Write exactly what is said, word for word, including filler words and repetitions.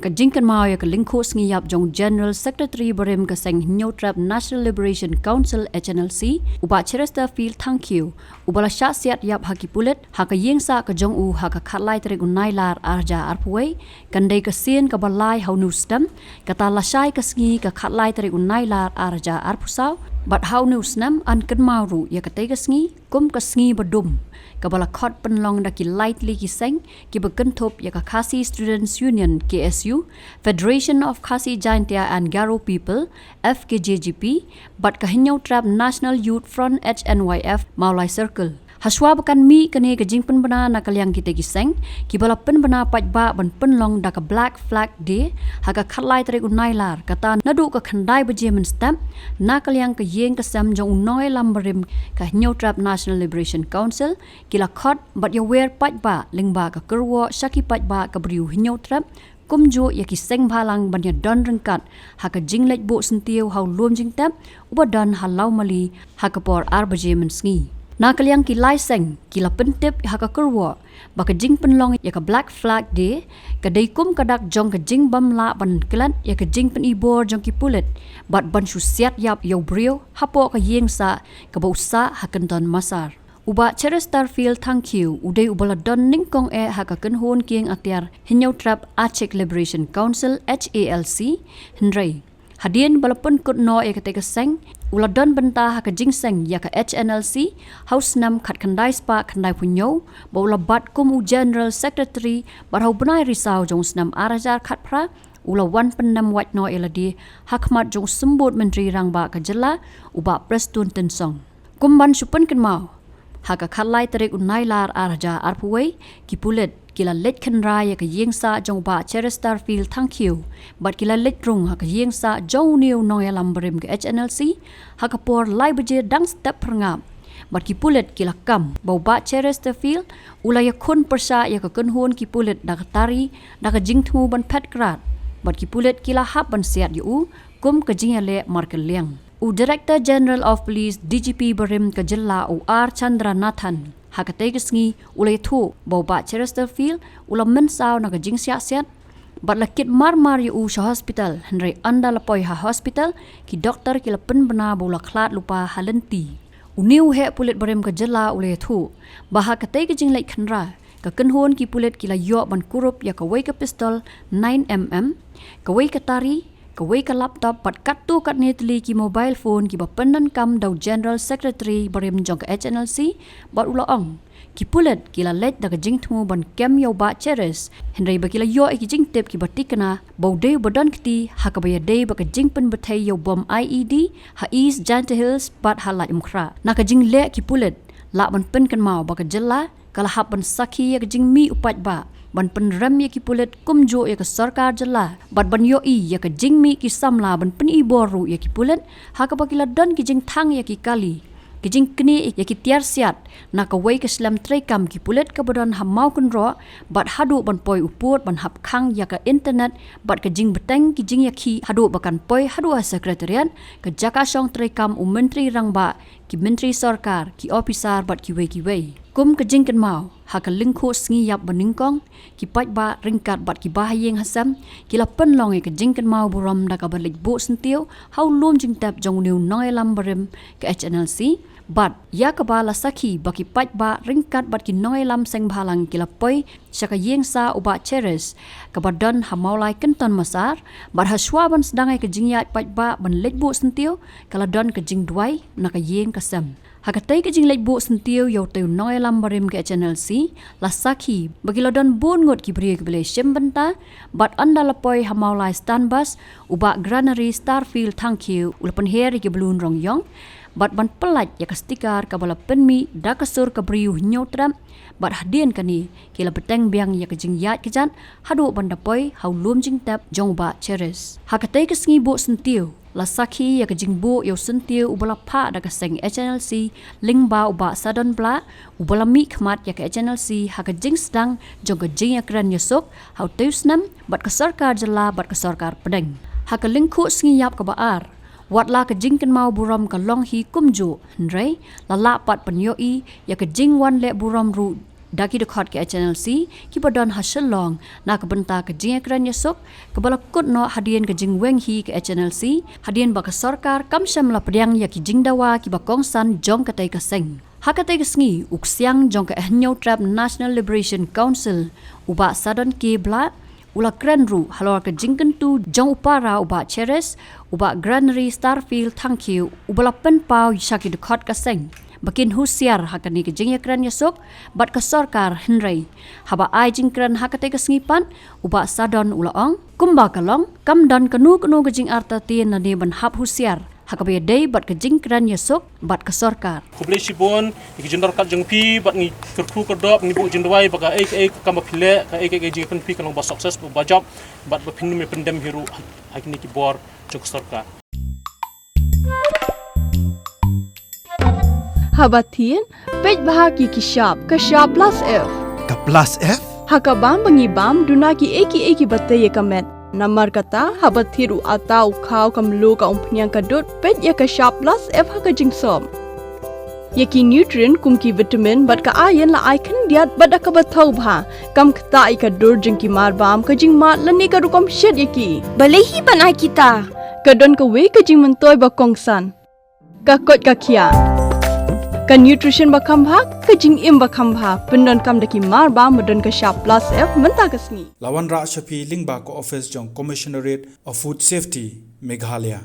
Ka jingkynmaw ïa ka lyngkhuh sngi ïap jong General Secretary barim ka seng Hynñiewtrep National Liberation Council, H N L C, u Bah Cheristerfield Thangkhiew, uba la shah siat ïap ha ki pulit ha ka ïing sah ka jong u ha ka khatlai tarik u Nailar arhajar arphew wei, kan dei ka sien kaba lai ha une u snem, kata lashai ka sngi ka khatlai tarik u Nailar arhajar arphew saw, bad ha une u snem yn kynmaw ruh ïa katei ka sngi kum ka sngi ba dum, kaba la khot pynlong da ki lai tylli ki seng kiba kynthup ïa ka Khasi Students Union, K S U, Federation of Khasi Jaintia and Garo People, F K J G P, bad ka Hynñiewtrep National Youth Front, H N Y F, Mawlai Circle. Hashwa ba kan mih kane ka jingpynbna na ka liang kitei ki seng, kiba la pynbna paidbah ban pynlong da ka Black Flag Day ha ka khatlai tarik u Nailar, kata naduh ka khyndai baje mynstep, na ka liang ka ïing ka sem jong u nongïalam barim ka Hynñiewtrep National Liberation Council, ki la khot bad ïawer paidbah lyngba ka kyrwoh sha ki paidbah ka briew Hynñiewtrep, kumjuh ïa ki seng bhalang ban ïadon ryngkat ha ka jingleit buh syntiew ha u lum jingtep uba don ha Lawmali ha ka por ar baje mynsngi. Na ka liang ki lai seng, ki la pyntip ha ka kyrwoh ba ka jingpynlong ïa ka Black Flag Day ka dei kum ka dak jong ka jingbym lah ban klet ïa ka jingpynibor jong ki pulit bad ban shu siat ïap ïa u briew hapoh ka ïing sah kaba u sah ha Kynton Massar. U Bah Cheristerfield Thangkhiew u dei uba la don nyngkong eh ha ka kynhun kieng atiar Hynñiewtrep Achik Liberation Council, H A L C, hynrei hadien ba la pynkut noh ïa katei ka seng, u la don bynta ha ka jingseng ïa ka H N L C ha u snem khatkhyndai spah khyndaiphew hynñiew, ba u la bat kum u General Secretary, bad ha u bnai Risaw jong u snem arhajar khatphra, u la wan pynnem wait noh ïa lade ha khmat jong u Symbud Myntri Rangbah ka jylla, u Bah Prestone Tynsong. Kum ban shu pynkynmaw, ha ka khatlai tarik u Nailar arhajar arphew wei, ki pulit ki la leit khynra ïa ka ïing sah jong u Bah Cheristerfield Thangkhiew, bad ki la leit rung ha ka ïing sah jong une u nongïalam barim ka H N L C ha ka por lai baje dang step phyrngap. Bad ki pulit ki la kam ba u Bah Cheristerfield u la ïakhun pyrshah ïa ka kynhun ki pulit da ka tari, da ka jingthmu ban phet krad, bad ki pulit ki la hap ban siat ïa u kum ka jingïaleh markylliang. U Director General of Police, D G P barim ka jylla, u R Chandranathan, ha katei ka sngi u la ïathuh ba u Bah Cheristerfield u la mynsaw na ka jingsiat siat, bad la kit mar mar ïa u sha hospital, hynrei ynda la poi ha hospital, ki doktor ki la pynbna ba u la khlad lypa ha lynti. Une u heh pulit barim ka jylla u la ïathuh ba ha katei ka jingleit khynra, ka kynhun ki pulit ki la ïoh ban kurup ïa kawei ka pistol nine M M, kawei ka tari, kawei ka laptop, bad katto katne tylli ki mobile phone kiba pyndonkam da u General Secretary barim jong ka H N L C, bad u la ong, ki pulit ki la leit da ka jingthmu ban kem ïa u Bah Cheris, hynrei ba ki la ïoh ïa ki jingtip kiba tikna ba u dei uba don kti ha kaba ïadei bad ka jingpynbthei ïa u bom I E D ha East Jaintia Hills bad ha Laitumkhrah. Na ka jingleh ki pulit, lah ban pynkynmaw ba ka jylla ka la hap ban sakhi ïa ka jingmih u paidbah, ban pynrem ïa ki pulit kumjuh ïa ka sorkar jylla, bad ban ïohi ïa ka jingmih ki samla ban pynibor ruh ïa ki pulit, ha kaba ki la don ki jingthang ïa ki kali, ki jingknieh ïa ki tiar siat na kawei ka shlem treikam ki pulit kaba don ha Mawkynroh, bad haduh ban poi u pud ban hap khang ïa ka internet, bad ka jingbteng ki jingïakhih haduh ba kan poi haduh ha Secretariat, ka jaka shong treikam u Myntri Rangbah, ki myntri sorkar, ki ophisar bad kiwei kiwei. Kum ka jingkynmaw, ha ka lyngkhuh sngi ïap ba nyngkong, ki paidbah ryngkat bad ki bahaïing hasem ki la pynlong ïa ka jingkynmaw burom da kaba leit buh syntiew ha u lum jingtep jong une u nongïalam barim ka H N L C, bad ïa kaba la sakhi ba ki paidbah ryngkat bad ki nongïalam seng bhalang ki la poi sha ka ïing sah u Bah Cheris, kaba don ha Mawlai Kynton Massar, bad hashwa ban sdang ïa ka jingïaid paidbah ban leit buh syntiew, ka la don ka jingduwai na ka ïing ka sem. Ha katei ka jingleit buh syntiew ïa utei u nongïalam barim ka H N L C, la sakhi ba ki la don bun ngut ki briew kiba la shim bynta, bad ynda la poi ha Mawlai Stand Bus, u Bah Granary Starfield Thangkhiew u la pynher ïa ki balloon rong ïong, bad ban pyllait ïa ka sticker kaba la pynmih da ka sur ka briew Hynñiewtrep, bad hadien kane ki la bteng biang ïa ka jingïaid kjat haduh ban da poi ha u lum jingtep jong u Bah Cheris. Ha katei ka sngi buh syntiew, la sakhi ïa ka jingbuh ïa u syntiew uba la phah da ka seng H N L C lyngba u Bah Sadon Blah, uba la mih khmat ïa ka H N L C ha ka jingsdang jong ka jingïakren ïasuk ha utei u snem bad ka sorkar jylla bad ka sorkar pdeng. Ha ka lyngkhuh sngi ïap kaba ar, wat la ka jingkynmaw burom ka long hi kumjuh, hynrei la lah pat pynïohi ïa ka jingwan leh burom ruh da ki dkhot ka H N L C kiba don ha Shillong na ka bynta ka jingïakren ïasuk kaba la kut noh hadien ka jingweng hi ka H N L C hadien ba ka sorkar kam shym la pdiang ïa ki jingdawa kiba kongsan jong katei ka seng. Ha katei ka sngi u ksiang jong ka Hynñiewtrep National Liberation Council, u Bah Sadon K Blah, u la kren ruh halor ka jingkyntu jong u para u Bah Cheres, u Bah Granary Starfield Thangkhiew, uba la pynpaw sha ki dkhot ka seng ba kin husiar ha kane ka jingïakren ïasuk bad ka sorkar, hynrei haba ai jingkren ha katei ka sngi pat, u Bah Sadon u la ong kumba ka long, kam don kano kano ka jingartatien lane ban hap husiar ha kaba ïadei bad ka jingkren ïasuk bad ka sorkar. Khublei shibun ïa ki jingdon ryngkat jong phi bad ngi kyrkhu kyrdoh, ngi buh jingduwai ba kaei kaei ka kam ba phi leh, kaei kaei ka jingïakren phi kan long ba success, ba jop bad ba phin ym pyndem hi ruh ha kine ki bor jong ka sorkar. Haba thied, peit bha ki ki shap, ka shap plus F. Ka plus F? Ha ka bam ba ngi bam, duna kiei kiei kiba tei ïa ka met. Namar kata, haba thied u atta, u khaw, ka mluh, ka umphniang, ka dud, peit ïa ka shap plus F ha ka jingsop. Ïa ki nutrient kum ki vitamin bad ka iron la ai khyndiat bad da kaba thaw bha. Kam ktah ïa ka dur jong ki marbam, ka jingmad lane ka rukom shet ïa ki. Balei hi ban ai kita? Ka don kawei ka jingmyntoi ba kongsan. Ka koit ka khiah. Ka nutrition ba kham bha, ka jingim ba kham bha. Pyndonkam da ki marbam ba don ka shap plus F mynta ka sngi. La wanrah sha phi lyngba ka office jong Commissionerate of Food Safety, Meghalaya.